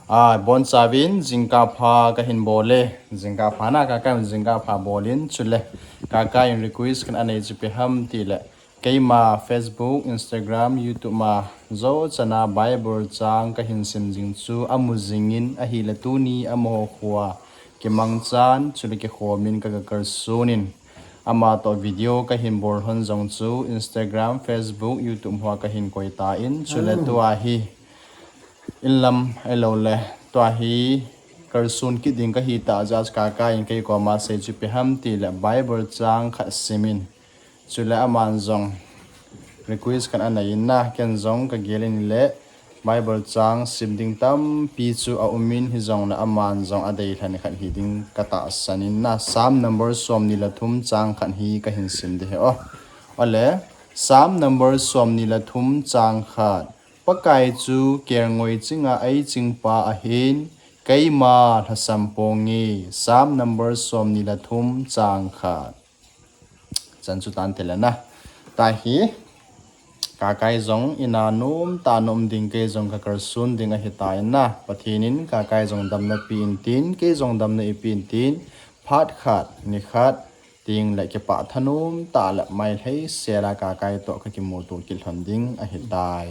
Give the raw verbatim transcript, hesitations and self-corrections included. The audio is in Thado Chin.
Abonchauvin jingkah pha kahin bol e. Jingkah pha na, Kakai in jingkah pha bol in, chule Kakai in request khat anei chu ipi ham itile, keima Facebook, Instagram, YouTube ma jouse chana Bible chang kahin sim jing chu amu jingin ahile tuni amaho khoa kimangchan chule kikhom in ka, ka kalson in, amatoh video kahin bol lhon jong chu Instagram, Facebook, YouTube hoa kahin koi tan, chule tua hi inlam ahiloule tua hi kalson kit ding kahi tah jeh a chu Kakai in kei koma asei chu ipi ham itile Bible chang khat sim in, chule aman jong request khat anei in na, ken jong kagel in ahile Bible chang sim ding tampi chu aumin, hijongle aman jong adei lhon khat hiding katahsan in na, Psalm number somni le thum chang khat hi kahin sim ding ahi o. Ole, Psalm number somni le thum chang khat. Pakai chu kelngoi chinga eichingpa ahin, keima lhasam ponge. Psalm number somni le thum chang khat. Chan chu tante le na, tua hi Kakai jong ina nomtah a um ding, kei jong ka kalson ding ahitan na, Pathen in Kakai jong damna pe intin, kei jong damna eipe intin, phat khat ni khat tengle kipah thanom tah le mailhei sela Kakai toh kakimuto kit lhon ding ahitai.